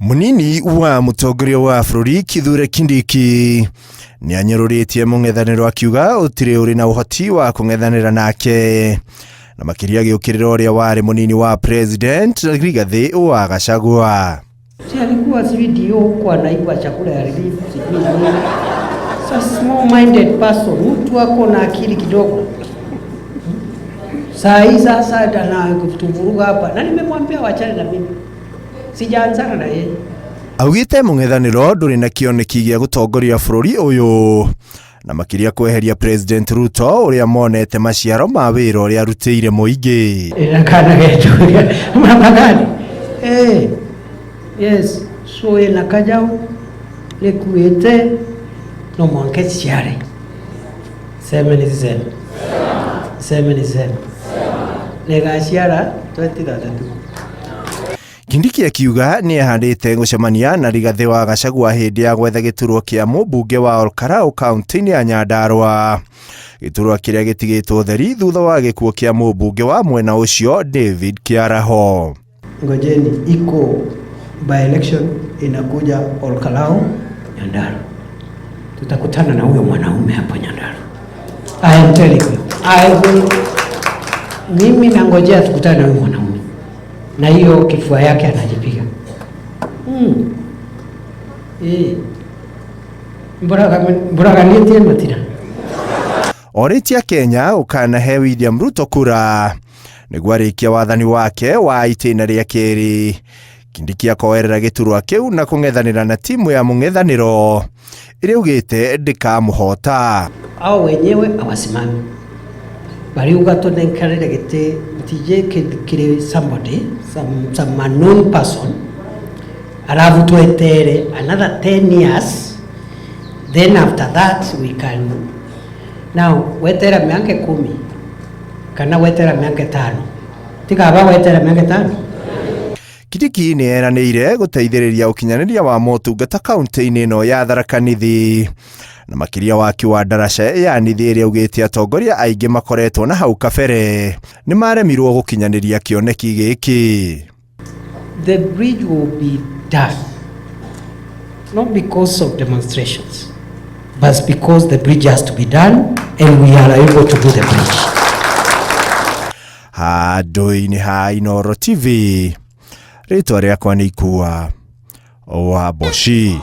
Munini wa mũtongoria wa bũrũri Kithure Kindiki nĩ anyũrũrĩtie mũng'ethanĩro akiuga ũtirĩ ũrĩ na ũhoti wa kũng'ethanĩra nake, na makĩria agĩũkĩrĩra ũrĩa warĩ mũnini wa president Rigathĩ wa Gachagua. Si alikuwa sijui DO huko anaiba chakula ya relief sijui nini. Sasa small minded person, mtu ako na akili kidogo. Saa hii sasa anatuvuruga hapa, na nimemwambia wachane na mimi, sijaanzana na yeye. Augĩte mũng'ethanĩro ndũrĩ na kĩoneki gĩa gũtongoria bũrũri ũyũ, na makĩria kweheria President Ruto ũrĩa monete maciaro ma wĩra ũrĩa arutĩire mũingĩ. Inakana getu namna gani? Eh, yes, so ina kajau nikuite no mwanke ciare seme ni seme seme ni seme negaciara 2032. Kindiki akiuga nĩ ehandĩte gũcemania na Rigathĩ wa Gachagua hĩndĩ ya gwetha gĩturwa kĩa mũmbunge wa Olkalau kaunti-inĩ ya Nyandarua, gĩturwa kĩrĩa gĩtigĩtwo theri thutha wa gĩkuũ kĩa mũmbunge wa mwena ũcio David Kiaraho. Ngojeni, iko by election inakuja Olkalau, Nyandarua. Tutakutana na huyo mwanaume hapo Nyandarua. I am telling you. I will, mimi nangojea tukutane na huyo mwanaume na hiyo kifua yake anajipiga. Eh. Mburaganitie matira. Orĩtie Kenya ũkanahe William Ruto kura nĩguo arĩkia wathani wake wa itĩna rĩa kerĩ. Kindiki akoerera gĩturwa kĩu na kũng'ethanĩra na timu ya mũng'ethanĩro ĩrĩa augĩte ndĩkamũhota. Hao wenyewe hawasimami. Bariuga tunenkerere giti tije kiri somebody some unknown person, alafu twetere another 10 years, then after that we can now wetera miaka 10 kana wetera miaka 5 tikaba wetera miaka 5. Kindiki nĩ eranĩire gũteithĩrĩria ũkinyanĩria wa motungata kaunti-inĩ ĩno ya Tharaka Nithi, na makĩria waki wa ndaraca ya Nithi ĩrĩa augĩte atongoria aingĩ makoretwo na hau kabere nĩ maremirwo gũkinyanĩria kĩoneki gĩkĩ. The bridge will be done not because of demonstrations, but because the bridge has to be done and we are able to do the bridge. Handũ-inĩ ha Inooro TV, rĩtwa rĩakwa nĩ Ikua wa Mboci.